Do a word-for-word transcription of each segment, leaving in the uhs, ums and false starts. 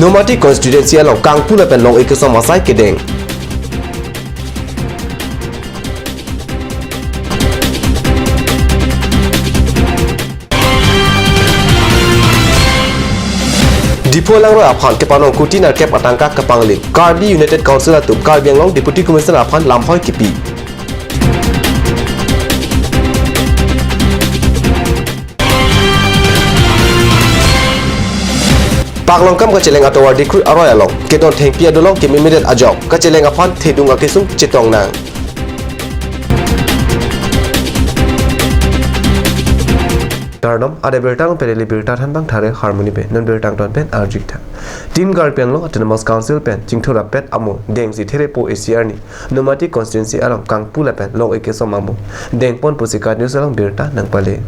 Nomati constituency along kangpu lapen long-ik kesom asai kedeng. Diphu alangroi aphan kepanong kuti nerkep atangka kepanglim. Karbi United Council atum Karbi Anglong Deputy Commissioner aphan lamhoi kipi. Paklongkam kacheleng atovar Dikru aroi along kedon thengpi adolong kememedet ajok kacheleng aphan thedung akesung chetong nang. Kardom, ada birta along pele birta thanbang thare Harmony Bey, non birta angton pen arjik tha. Team Karbi Anglong Autonomous Council pen chingthur rapet amo dengsi therepo isi arni Nomati constituency along kangpu lapen long-ik kesom amo dengpon pusi KAT News along birta nangpale.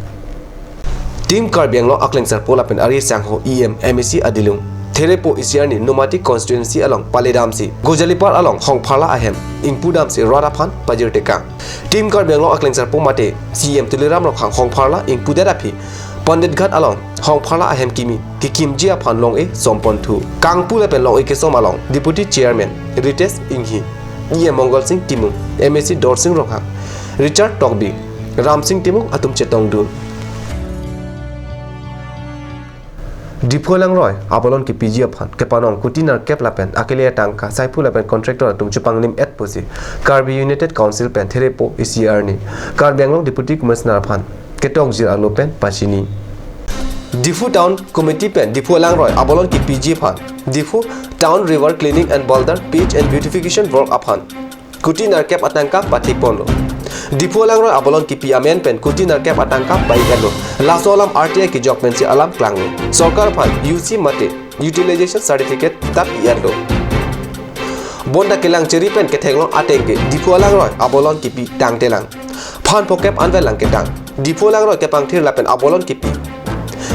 Team Karbi Anglong aklengsarpo lapen ari sangho E M M A C adilung therepo isi arni Nomati constituency along paledamsi Gojalipar along Hongpharla ahem ingpudamsi rat aphan pajirtekang. Team Karbi Anglong aklengsarpo mate C E M Tuliram Ronghang Hongpharla ingpudet aphi Pandit Ghat along Hongpharla ahem kimi kekimji aphan long-e sompon thu. Kangpu lapen long-ik kesom along Deputy Chairman Ritesh Inghi, E M Mongal Sing Timung, M A C Dorsing Ronghang, Richard Tokbi, Ramsing Timung atum chetongdun. Diphu alangroi abolon kepiji aphan kepanong kuti nerkep lapen akele atangka saiphu lapen contractor atum chepanglim-et pusi Karbi United Council pen therepo isi arni Karbi Anglong Deputy Commissioner aphan ketokjir alo pen pachini. Diphu Town Committee pen Diphu alangroi abolon kepiji aphan Diphu Town River Cleaning and Boulder Patch and Beautification Work aphan kuti nerkep atangka pathikponlo. Diphu alangroi abolon kipi amen pen kuti nerkep atangka pai-iklo. Laso alam R T I kejok pensi alam klanglo. Sorkar aphan U C mate utilization certificate ta pi-iklo. Bonta kelang cheri pen ketheklong ateng ke Diphu alangroi abolon kipi tangtelang. Phan phokep anvet lang ketang. Diphu alangroi kepangthir lapen abolon kipi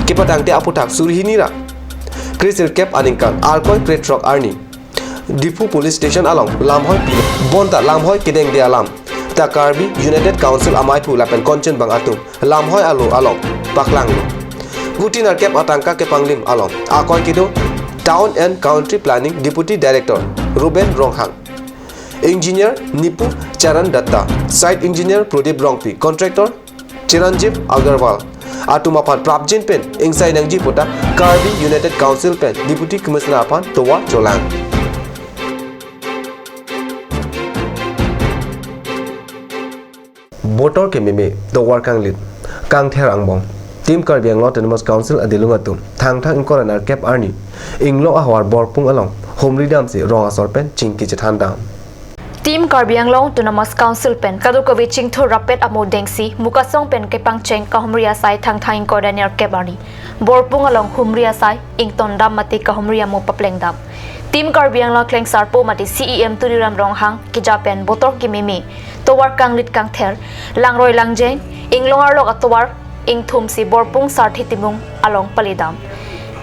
kepatangte aputhak suri hini ra kresirkep aningkan Arkoi krethrok arni Diphu Police Station along lamhoi pi. Bonta lamhoi kedengde alam ta Karbi United Council amaiphu lapen konchenbang atum lamhoi alo along paklanglo. Kuti nerkep atangka kepanglim along akoi kedo Town and Country Planning Deputy Director Ruben Ronghang, Engineer Nipu Charan Datta, Site Engineer Pradip Rongpi, Contractor Chiranjeev Agarwal atum aphan prapjin pen ingsai nangji puta Karbi United Council pen Deputy Commissioner aphan tovar cholang. Botor kememe, tovar kanglit, kangther angbong. Team Karbi Anglong Autonomous Council adilung atum Thangthang ingkoi ra nerkep arni inglong ahavar Borpung along humridamsi rong asor pen chingki chethandam. Team Karbi Anglong Autonomous Council pen kadokave chingthur rapet amo dengsi Mukasong pen kepangcheng kahumri asai Thangthang ingkoi ra nerkep arni Borpung along humri asai ingtondam mate kahumri amo paplengdam. Team Karbi Anglong aklengsarpo mate C E M Tuliram Ronghang keja pen botor kememe, tovar kanglit kangther, langroi langjeng, inglong arlok atovar ingthumsi Borpung Sarthe Timung along paledam.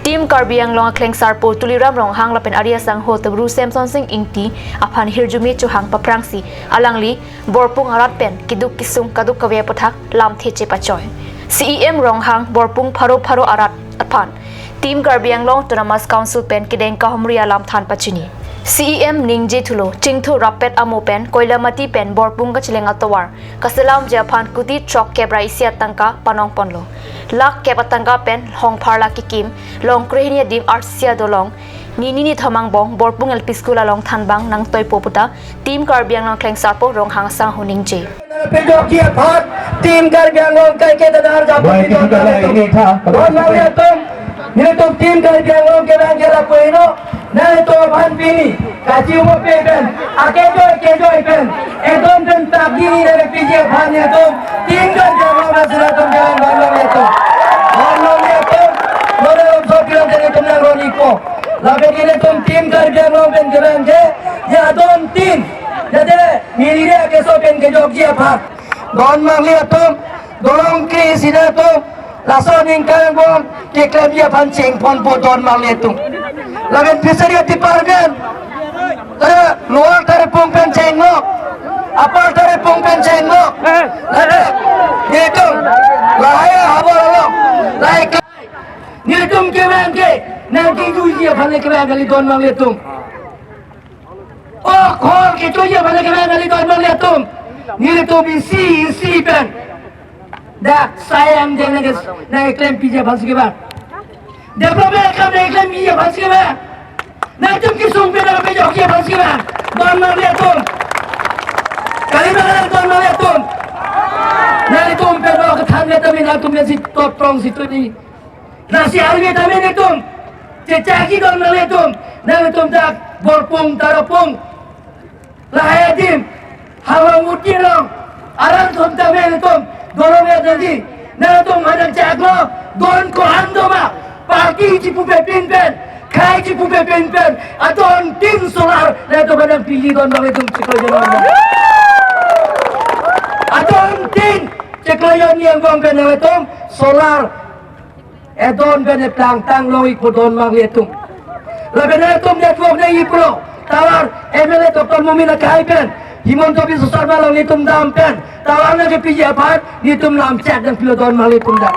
Team Karbi Anglong aklengsarpo Tuliram Ronghang lapen ari asangho Tebru Semson Sing Ingti aphan hirjume chohang paphrangsi alangli Borpung arat pen keduk kesung kadokave aputhak lamthe chepachoi. C E M Ronghang Borpung pharo pharo arat aphan Team Karbi Anglong Autonomous Council pen kedeng kahumri alam than pachini. C E M ningje thulo, chingthur rapet amo pen Koilamati pen Borpung kacheleng atovar kaselamji aphan kuti throkkep ra isi atangka panongponlo. Lakh kep atangka pen Hongpharla kekim, long krehini adim arsi adolong, nini nithom angbong Borpung L P School along thanbang nangtoipo puta Team Karbi Anglong aklengsarpo Ronghang asangho ningje. Pejokji aphan Team Karbi Anglong kaiketa dar japu. Baik, kita lagi ini, tha. Don mangli atum, nelitum Team Karbi Anglong kevang ke lapu heno, nelitum aphan pini kachimupe pen, akejoi kejoi pen, ekdom pen tak dini neli piji aphan nelitum Team Karbi Anglong nasi latum kevang don mangli atum. Don mangli atum, nore lomso pilang nelitum nang roni ko. Lapen nelitum Team Karbi Anglong pen kevang ke, ya don Team, ya de, neli dia keso pen kejokji aphan. Don mangli atum, dolong ke sida atum, laso aningkan angbong keklemji aphan chengponpo don mangli atum. Lapen Fishery Department, eh, Lower Taripung pen chenglo, Upper Taripung pen chenglo. Lapen, nelitum, lahai havar along, lahai ke- Nelitum kevang ke, Nang kejuji aphan le kevang kali don mangle atum. O khor kechoji aphan le kevang kali don mangle atum. Nelitum isi isi pen dak sayang jeng nang kes nang keklem piji aphansi kevang. Development akam nang keklem piji aphansi kevang. Nangtum kesung pen nang pejokji aphansi kevang. Don mangle atum. Kali mangle don mangle atum. Nangtum pen lo kethan le tame nangtum le si toprong si tuni. Lasi arve tame nangtum chechakji don mangle atum. Nangtum dak Borpung Tarapung, lahai adim, Hawang Uti along, arat atum tame nangtum dolong ya tadi. Nangtum hadang chaklo, don ko-an doma, party chipupe pinpen, khei chipupe pinpen, adon tin solar nangtum hadang piji don mangle atum chiklo jono. Adon tin chiklo jon ni angbong pen nangtum solar edon pen eplang tang long ik pu don mangle atum. Lapen nangtum network nang ipro, tower M L A Doctor Momin akhai pen, Himanta Biswa Sarma along nelitum dam pen, tower nang kepiji aphan nelitum lam chak nang pilo don mangle atum dak.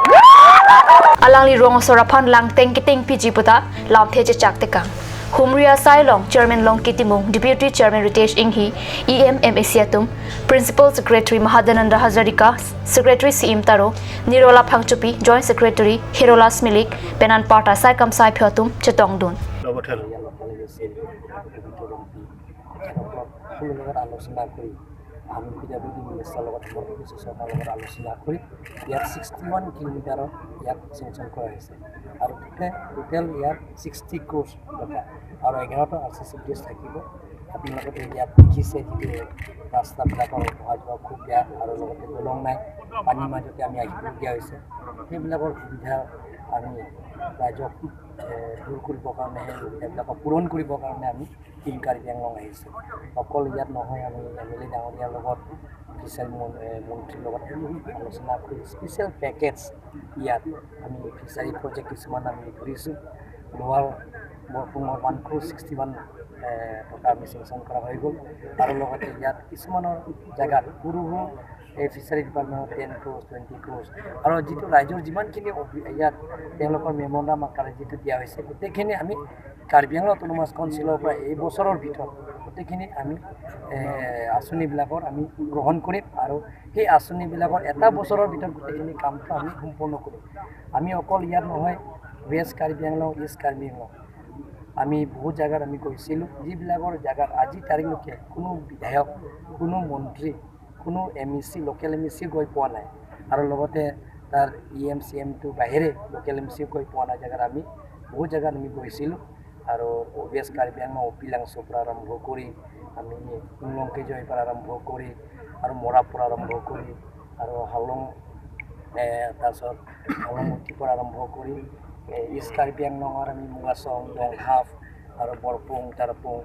Alangli rong asor aphan langteng keteng piji puta lamthe chechak tekang. Humri asai along Chairman Longki Timung, Deputy Chairman Ritesh Enghi, E M, M A C atum, Principal Secretary Mahadananda Hazarika, Secretary C M Taro, Nirola Phangchopi, Joint Secretary Hirolas Milik, pen anparta sai kam sai phi atum chetongdun. Lobothel. ইয়াৰ লগে লগে চেল ভিতৰত ফুলৰ লগত আলোচনা কৰি আমি P W D minister লগত, হিমন্ত বিশ্ব শৰ্মাৰ লগত আলোচনা কৰি ইয়াত ছিক্সটি ওৱান কিলোমিটাৰৰ ইয়াত চেংচন কৰা হৈছে আৰু টোটেল ইয়াত ছিক্সটি ক্ৰ'ৰ্ছ টকা আৰু এঘাৰটা আৰ চি চি ব্ৰিজ থাকিব। আপোনালোকে ইয়াত দেখিছে যিটো ৰাস্তাবিলাকৰ অহা যোৱা খুব বেয়া আৰু লগতে দলং নাই, পানীৰ মাজতে আমি আহিবলগীয়া হৈছে। সেইবিলাকৰ সুবিধা আমি ৰাইজক এ, দূৰ কৰিবৰ কাৰণে, সেই অসুবিধাবিলাকক পূৰণ কৰিবৰ কাৰণে আমি টিম কাৰ্বি আংলং আহিছোঁ। অকল ইয়াত নহয়, আমি এম এল এ ডাঙৰীয়াৰ লগত, ফিচাৰী মন-, এ, মন্ত্ৰীৰ লগত আমি আলোচনা কৰি স্পেচিয়েল পেকেজ ইয়াত আমি ফিচাৰী প্ৰজেক্ট কিছুমান আমি কৰিছোঁ। লোৱাৰ বৰপুঙৰ ওৱান ক্ৰ'ৰ ছিক্সটি ওৱান, এ, টকা আমি চেংচন কৰা হৈ গ'ল আৰু লগতে ইয়াত কিছুমানৰ জেগাত সৰু সৰু এই ফিচাৰী ডিপাৰ্টমেণ্টত টেন ক্ৰ'ৰ্ছ, টুৱেণ্টি ক্ৰ'ৰ্ছ আৰু যিটো ৰাইজৰ যিমানখিনি অভি-, ইয়াত তেওঁলোকৰ মেমৰেণ্ডাম আকাৰে যিটো দিয়া হৈছে, গোটেইখিনি আমি কাৰ্বি আংলং অট'নমাছ কাউন্সিলৰ পৰা এই বছৰৰ ভিতৰত গোটেইখিনি আমি, এ, আঁচনিবিলাকৰ আমি গ্ৰহণ কৰিম আৰু সেই আঁচনিবিলাকৰ এটা বছৰৰ ভিতৰত গোটেইখিনি কামটো আমি সম্পূৰ্ণ কৰিম। আমি অকল ইয়াত নহয়, ৱেষ্ট কাৰ্বি আংলং, ইষ্ট কাৰ্বি আংলং, আমি বহুত জেগাত আমি গৈছিলোঁ, যিবিলাকৰ জেগাত আজি তাৰিখলৈকে কোনো বিধায়ক, কোনো মন্ত্ৰী, কোনো এম ই চি, লোকেল এম ই চি গৈ পোৱা নাই আৰু লগতে তাৰ ই এম চি এমটো বাহিৰে লোকেল এম ই চি গৈ পোৱা নাই জেগাত আমি বহুত জেগাত আমি গৈছিলোঁ। আৰু ৱেষ্ট কাৰ্বি আংলং অপিলাংচুৰ পৰা আৰম্ভ কৰি আমি উমলংকেজৈৰ পৰা আৰম্ভ কৰি আৰু মৰাৰ পৰা আৰম্ভ কৰি আৰু হাউলং, এ, তাৰপিছত হাউলং উটিৰ পৰা আৰম্ভ কৰি, এ, ইষ্ট কাৰ্বি আংলঙৰ আমি মুগাচং, দংহাফ আৰু বৰপুং, তাৰাপুং,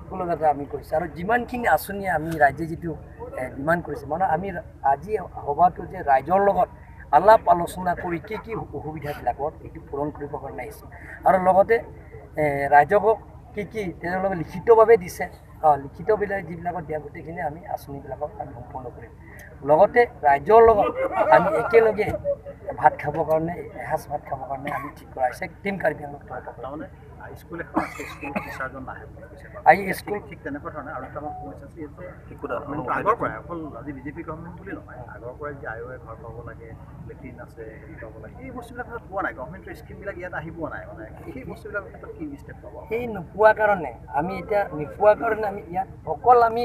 সকলো জেগাতে আমি গৈছোঁ। আৰু যিমানখিনি আঁচনি আমি ৰাইজে যিটো, এ, ডিমাণ্ড কৰিছে, মানে আমি আজি সভাটো যে ৰাইজৰ লগত আলাপ আলোচনা কৰি কি কি অসুবিধাবিলাকত এইটো পূৰণ কৰিবৰ কাৰণে আহিছোঁ আৰু লগতে, এ, ৰাইজক কি কি তেওঁলোকে লিখিতভাৱে দিছে, অ, লিখিতভাৱে যিবিলাকত দিয়া গোটেইখিনি আমি আঁচনিবিলাকক আমি সম্পূৰ্ণ কৰিম। লগতে ৰাইজৰ লগত আমি একেলগে ভাত খাবৰ কাৰণে, এসাঁজ ভাত খাবৰ কাৰণে আমি ঠিক কৰা হৈছে টিম কাৰ্বি আংলং তৰফৰ পৰা। তাৰমানে, আ, স্কুল এখন আছে, স্কুলত টিচাৰজন নাহে বুলি কৈছে। আজি স্কুল ঠিক, ঠিক তেনেকুৱা ধৰণে আৰু এটা আমাৰ সমস্যা আছে, ইয়াত গভৰ্ণমেণ্ট আগৰ পৰাই, অকল আজি বি জে পি গভৰ্ণমেণ্ট বুলি নহয়, আগৰ পৰাই যে আই অ' এ ঘৰ পাব লাগে, লেট্ৰিন আছে, হেৰি পাব লাগে, এই বস্তুবিলাক পোৱা নাই। গভৰ্ণমেণ্টৰ স্কিমবিলাক ইয়াত আহি পোৱা নাই, মানে সেই বস্তুবিলাকৰ ক্ষেত্ৰত কি ষ্টেপ ল'ব? সেই নোপোৱা কাৰণে আমি এতিয়া, নোপোৱা কাৰণে আমি ইয়াত অকল আমি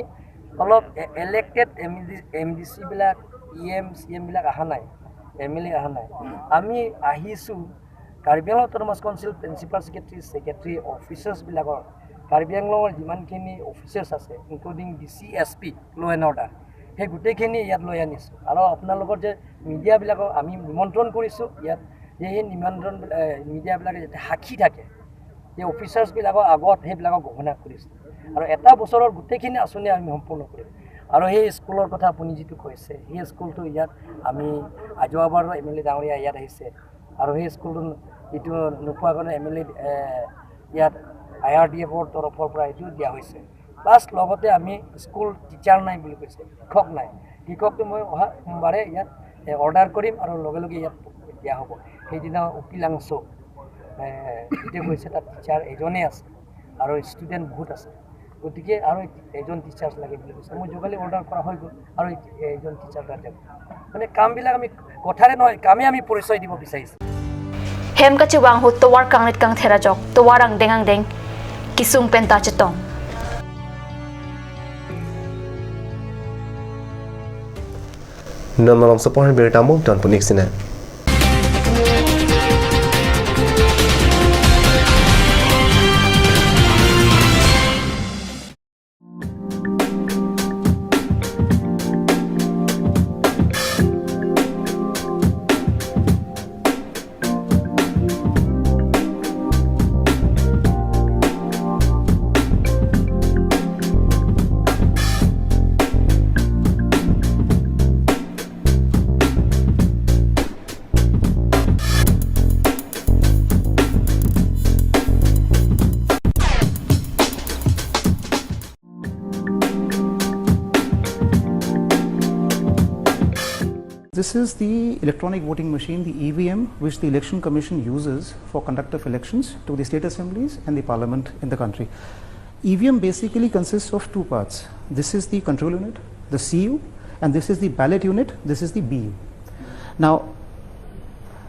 অলপ এ-, elected M D, M D চিবিলাক, ই এম, চি এমবিলাক অহা নাই, এম এল এ অহা নাই। আমি আহিছোঁ Karbi Anglong autonomous council principal secretary, secretary, অফিচাৰ্ছবিলাকৰ, কাৰ্বি আংলঙৰ যিমানখিনি অফিচাৰ্ছ আছে, including D C, S P, law' and order, সেই গোটেইখিনি ইয়াত লৈ আনিছোঁ। আৰু আপোনালোকৰ যে মিডিয়াবিলাকক আমি নিমন্ত্ৰণ কৰিছোঁ ইয়াত, যে সেই নিমন্ত্ৰণ, এ, মিডিয়াবিলাকে যাতে সাক্ষী থাকে, যে অফিচাৰ্ছবিলাকৰ আগত সেইবিলাকক ঘোষণা কৰিছোঁ। আৰু এটা বছৰৰ গোটেইখিনি আঁচনি আমি সম্পূৰ্ণ কৰিম। আৰু সেই স্কুলৰ কথা আপুনি যিটো কৈছে, সেই স্কুলটো ইয়াত আমি যোৱাবাৰ এম এল এ ডাঙৰীয়া ইয়াত আহিছে, আৰু সেই স্কুলটো এইটো নোপোৱা কাৰণে এম এল এ, এ, ইয়াত আই আৰ ডি এফৰ তৰফৰ পৰা এইটো দিয়া হৈছে। প্লাছ লগতে আমি স্কুল টিচাৰ নাই বুলি কৈছে, শিক্ষক নাই। শিক্ষকটো মই অহা সোমবাৰে ইয়াত, এ, অৰ্ডাৰ কৰিম আৰু লগে লগে ইয়াত দিয়া হ'ব। সেইদিনা অপিলাংচু এ, এতিয়া কৈছে তাত টিচাৰ এজনে আছে আৰু ষ্টুডেণ্ট বহুত আছে, গতিকে আৰু এজন টিচাৰ লাগে বুলি কৈছে। মই যোগালী অৰ্ডাৰ কৰা হৈ গ'ল আৰু এজন টিচাৰ তাত যাব। মানে কামবিলাক আমি কথাৰে নহয়, কামে আমি পৰিচয় দিব বিচাৰিছোঁ। Hem kachevang ahut tovar kangrit kangther ajok, tovar angdeng angdeng kesung pen ta chetong. Non malom sopo han birta mo don punik sine. This is the electronic voting machine, the E V M, which the Election Commission uses for conduct of elections to the state assemblies and the parliament in the country. E V M basically consists of two parts. This is the control unit, the C U, and this is the ballot unit, this is the B U. Now,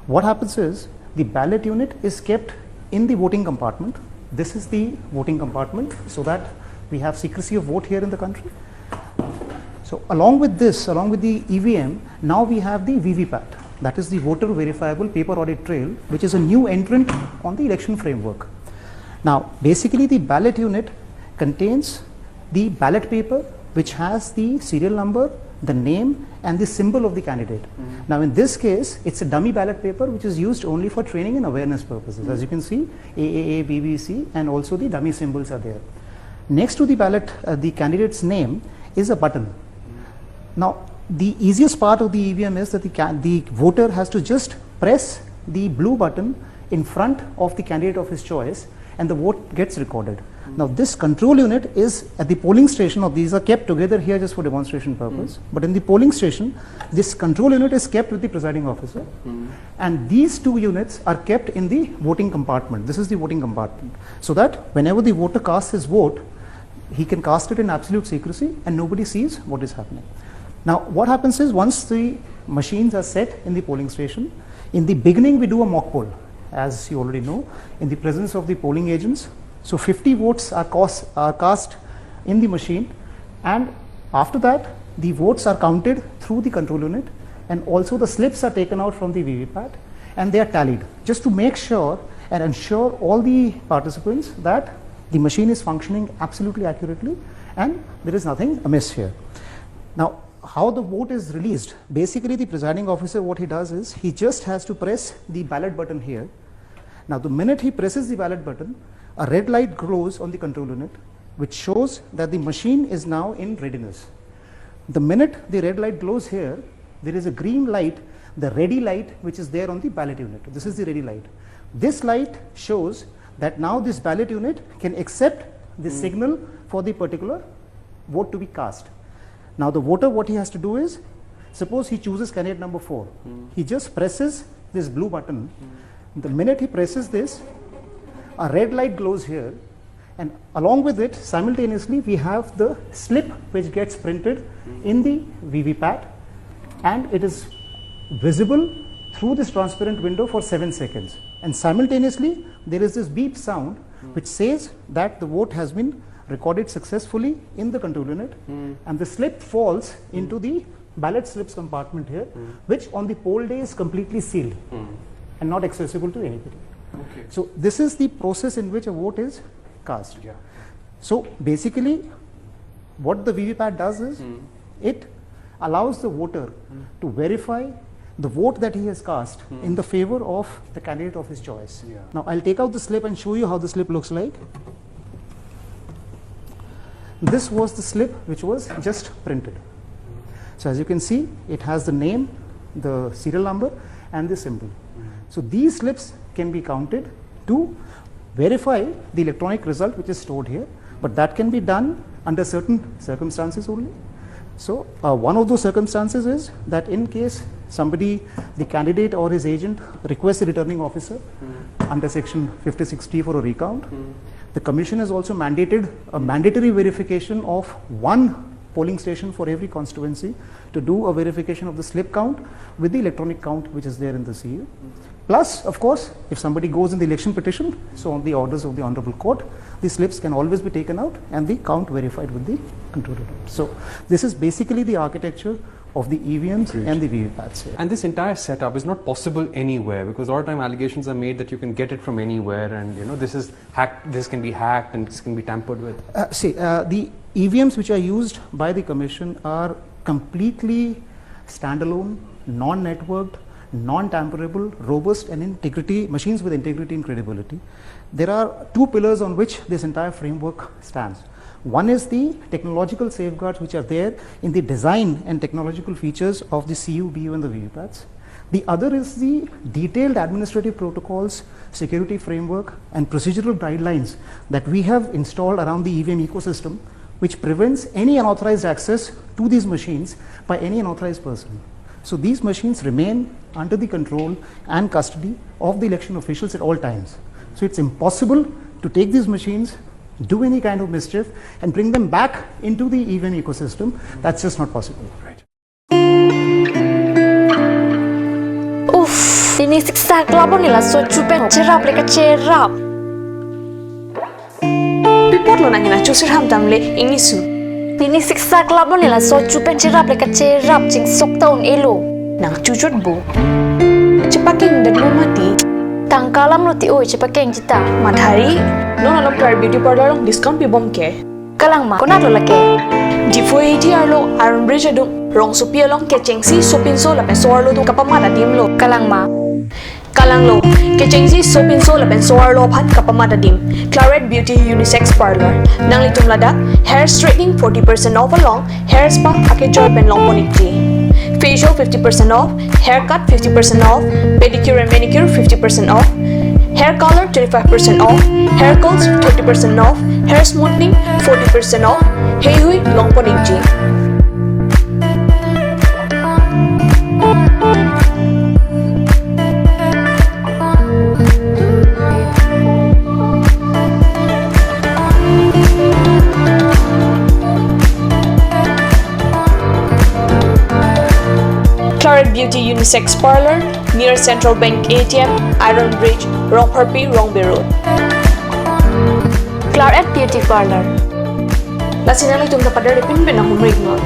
what happens is the ballot unit is kept in the voting compartment. This is the voting compartment so that we have secrecy of vote here in the country. So along with this, along with the E V M, now we have the V V PAT. That is the voter verifiable paper audit trail, which is a new entrant on the election framework. Now, basically the ballot unit contains the ballot paper which has the serial number, the name and the symbol of the candidate. Now in this case, it's a dummy ballot paper which is used only for training and awareness purposes. As you can see, A A A, B B C and also the dummy symbols are there. Next to the ballot, uh, the candidate's name is a button. Now, the easiest part of the E V M is that the, ca- the voter has to just press the blue button in front of the candidate of his choice and the vote gets recorded. Now, this control unit is at the polling station, or these are kept together here just for demonstration purpose, but in the polling station, this control unit is kept with the presiding officer, and these two units are kept in the voting compartment. This is the voting compartment. So that whenever the voter casts his vote, he can cast it in absolute secrecy and nobody sees what is happening. Now, what happens is once the machines are set in the polling station, in the beginning we do a mock poll, as you already know, in the presence of the polling agents. So fifty votes are, cost, are cast in the machine, and after that, the votes are counted through the control unit, and also the slips are taken out from the V V PAT and they are tallied just to make sure and ensure all the participants that the machine is functioning absolutely accurately and there is nothing amiss here. Now, how the vote is released? Basically, the presiding officer, what he does is he just has to press the ballot button here. Now, the minute he presses the ballot button, a red light glows on the control unit, which shows that the machine is now in readiness. The minute the red light glows here, there is a green light, the ready light, which is there on the ballot unit. This is the ready light. This light shows that now this ballot unit can accept the signal for the particular vote to be cast. Now, the voter, what he has to do is, suppose he chooses candidate number four. He just presses this blue button. The minute he presses this, a red light glows here, and along with it, simultaneously, we have the slip which gets printed in the V V PAT, and it is visible through this transparent window for seven seconds. And simultaneously, there is this beep sound which says that the vote has been recorded successfully in the control unit, and the slip falls into the ballot slips compartment here, which on the poll day is completely sealed and not accessible to anybody. Okay. So this is the process in which a vote is cast. Yeah. So basically, what the V V PAT does is it allows the voter to verify the vote that he has cast in the favor of the candidate of his choice. Yeah. Now, I'll take out the slip and show you how the slip looks like. This was the slip which was just printed. So, as you can see, it has the name, the serial number, and the symbol. So, these slips can be counted to verify the electronic result which is stored here, but that can be done under certain circumstances only. So, uh, one of those circumstances is that in case somebody, the candidate or his agent, requests the returning officer under section fifty-six T for a recount, the commission has also mandated a mandatory verification of one polling station for every constituency to do a verification of the slip count with the electronic count which is there in the C U. Plus, of course, if somebody goes in the election petition, so on the orders of the Honorable Court, the slips can always be taken out and the count verified with the control unit. So, this is basically the architecture of the E V Ms Great. And the V V pats here. And this entire setup is not possible anywhere, because a lot of time allegations are made that you can get it from anywhere, and, you know, this is hacked, this can be hacked, and this can be tampered with. Uh, see, uh, the E V Ms which are used by the commission are completely standalone, non-networked, non-tamperable, robust and integrity, machines with integrity and credibility. There are two pillars on which this entire framework stands. One is the technological safeguards which are there in the design and technological features of the C U, B U and the V V pats. The other is the detailed administrative protocols, security framework and procedural guidelines that we have installed around the E V M ecosystem, which prevents any unauthorized access to these machines by any unauthorized person. So these machines remain under the control and custody of the election officials at all times. So it's impossible to take these machines, do any kind of mischief, and bring them back into the E V M ecosystem. That's just not possible. Right. Uff, pini siksak labon nila so chupen cherap le kacherap. Pi apotlo nangning achu sirham damle ingnisu. Pini siksak labon nila so chupen cherap le kacherap chingsok ta un-elo. Nang chuchot bo. Chepakeng dan lo mati. Tangka alam lo ti oi chepakeng chita. Madhari, non along Claret Beauty Parlour along discount pibom ke. Kalang ma, konat lo lake. Diphu A T arlo Iron Bridge adung, rongsopi along kechengsi sopinso lapen so-arlo atum kapamat adim lo. Kalang ma. Kalang lo, kechengsi sopinso lapen so-arlo aphan kapamat adim. Claret Beauty Unisex Parlour. Nanglitum ladak hair straightening forty percent off along hair spa akejoi pen longpon ikji. Facial fifty percent off, haircut fifty percent off, pedicure and manicure fifty percent off, hair color twenty-five percent off, hair curls thirty percent off, hair smoothing forty percent off, heihui longpon ikji. Claret Beauty Unisex Parlour, near Central Bank A T M, Iron Bridge, Rongpharpi, Rongbe Road. Claret Beauty Parlour. Lasi nanglitum ta pader ipin pen ahumrik non.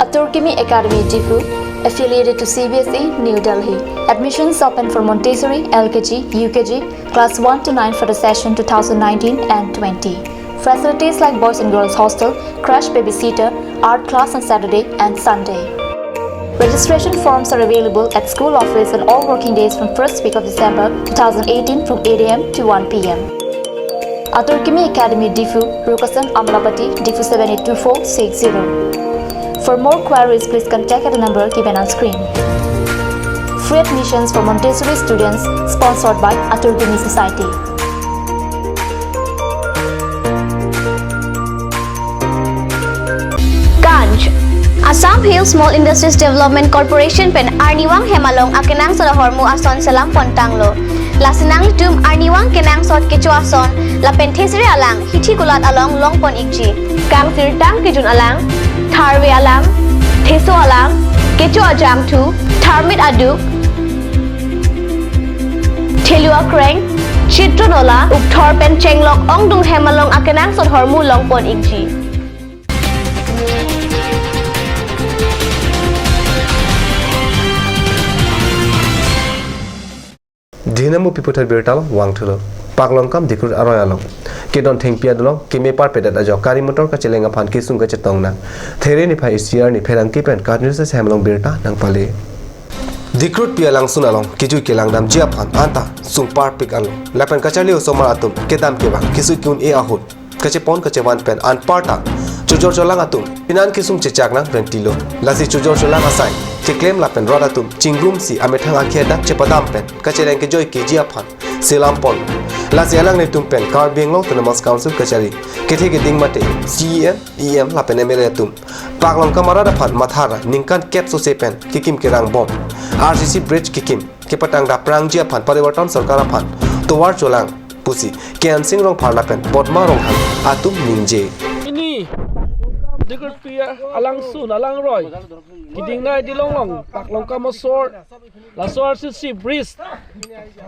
Atur Kimi Academy Diphu, affiliated to C B S E, New Delhi. Admissions open for Montessori, L K G, U K G, class one to nine for the session two thousand nineteen and twenty. Facilities like boys and girls hostel, crash babysitter, art class on Saturday and Sunday. Registration forms are available at school office on all working days from first week of December two thousand eighteen from eight A M to one P M. Atur Kimi Academy Diphu, Rukasan Amlapati, Diphu seven eight two four six zero. For more queries, please contact at the number given on screen. Free admissions for Montessori students, sponsored by Atur Kimi Society. Ganj. Assam Hill Small Industries Development Corporation pen arnivang hem along akenangsot ahormu ason selam pontanglo. Lasi nanglitum arnivang kenangsot kecho ason lapen thesere alang hithi kulat along longpon ikji. Kangsirtang kejun alang, tharve alang, theso alang, kecho ajangthu, tharmit aduk, thelu akreng, chitron ola, ukthor pen chenglok ongdung hem along akenangsot ahormu longpon ikji. Dina mo piputhot birta along vangthulo. Paklongkam Dikrut aroi along kedon thengpi adolong keme parpedet ajok gari motor kacheleng aphan kesung kachetong nang. There niphai isi arni pherangke pen KAT News ahem along birta nangpale. Dikrutpi alangsun along kejui kelangdamji aphan anta sungparpik anlo. Lapen kacharli osomar atum kedam kevang kesui ke-un-e ahut kachepon kachevan pen anparta chojor cholang atum pinan kesung chechak nang rentilo. Lasi chojor cholang asai keklem lapen rat atum chingrumsi amethang akhei adak chepadam pen kacheleng kejoi keji aphan selam pon. Lasi alanglitum pen Karbi Anglong Autonomous Council kachari kethe keding mate CEM, EM lapen MLA atum Paklongkam arat aphan mathara ningkan kep sose pen kekim kerang bom, RCC bridge kekim kepatang daprangji aphan Parivartan Sarkar aphan tovar cholang pusi K N Singh Rongphar lapen Potma Ronghang atum ningje. Pini Dikrutpi alangsun alangroi kedingnei dilong along Paklongkam asor laso RCC bridge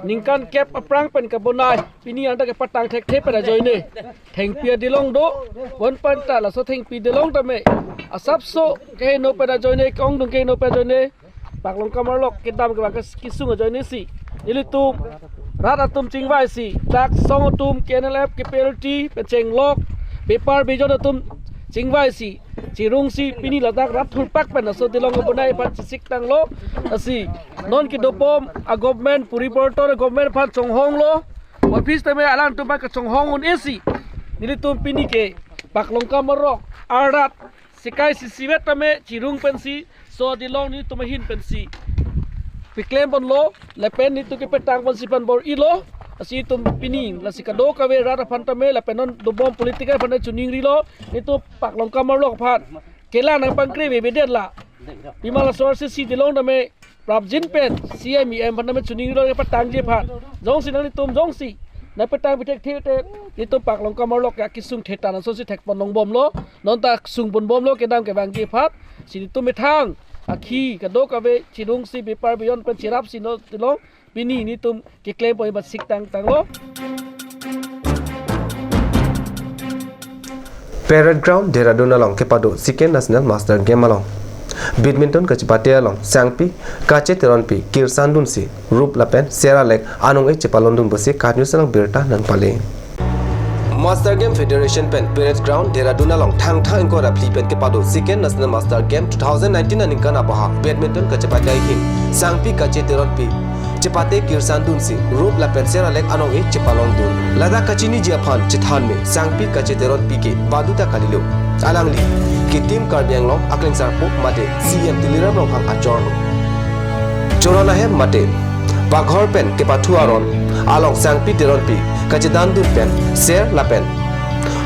ningkan kep aphrang pen kabonai pini anta kepatang thekthe pen ajoine thengpi adolong do. Bonpenta laso thengpi adolong tame asapso keheno pen ajoine, ke-ongdung keheno pen ajoine Paklongkam arlok kedam kevang kes-, kesung ajoine si nelitum rat atum chingvaisi, dak song atum, KNLF, KPLT pen chenglok, bepar bejon atum chingvaisi chirungsi pini ladak rat thurpak pen laso dilong kabonai aphan chesik tanglo. Lasi non kedobom a-government, Parivartan a-government aphan chonghonglo, office tame alangtum aphan kachonghong un-e si nelitum pini ke Paklongkam arlok arat sekai sisivet tame chirung pensi laso dilong nelitum ahin pensi peklem ponlo lapen nelitum kepatang ponsi pan bor-ilo. Lasi nelitum pini lasi kadokave rat aphan tame lapen non dobom political aphan chiningrilo, nelitum Paklongkam arlok aphan kelang nangpangkre avedet la. Pima laso RCC dilong tame prapjin pen CEM, EM aphan tame chiningrilo kepatangji aphan. Jongsi nanglitum jongsi nangpatang pithekthe te nelitum Paklongkam arlok ya kesung thetan asonsi thekpon longbomlo. Nonta sungponbomlo kedam kevangji aphan. Si nelitum methang akhei kadokave chirungsi bepar bejon pen cherapsi laso dilong pini nelitum keklem pon aphan sik tang tanglo. Parade Ground Dehradun along kepado Second National Master Game along badminton kachepate along Sangpi Kache Teronpi kirsandunsi rup lapen ser alek anong-e chepalongdun pusi KAT News along birta nangpale. Master Game Federation pen Parade Ground Dehradun along Thangthang ingkoi ra phli pen kepado Second National Master Game two thousand nineteen aningkan abaha badminton kachepate ahin Sangpi Kache Teronpi chepate kirsandunsi rup lapen ser alek anong-e chepalongdun. Ladak kachiniji aphan chethan me Sangpi Kache Teronpi ke baduta kalilo. Alangli ke Team Karbi Anglong akleng sarpo mate CEM Tuliram Ronghang achorlo. Choron ahem mate paghor pen kepathu aron along Sangpi Teronpi kachedandun pen ser lapen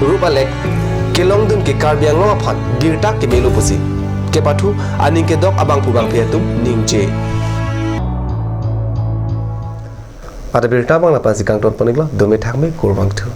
rup alek kelongdun ke Karbi Anglong aphan birta kemelo pusi kepathu aning kedok abangphu bangphi atum ningje. Ada birta abang lapu-ansi kangton pon-iklo, dome thakme, kurvangthu.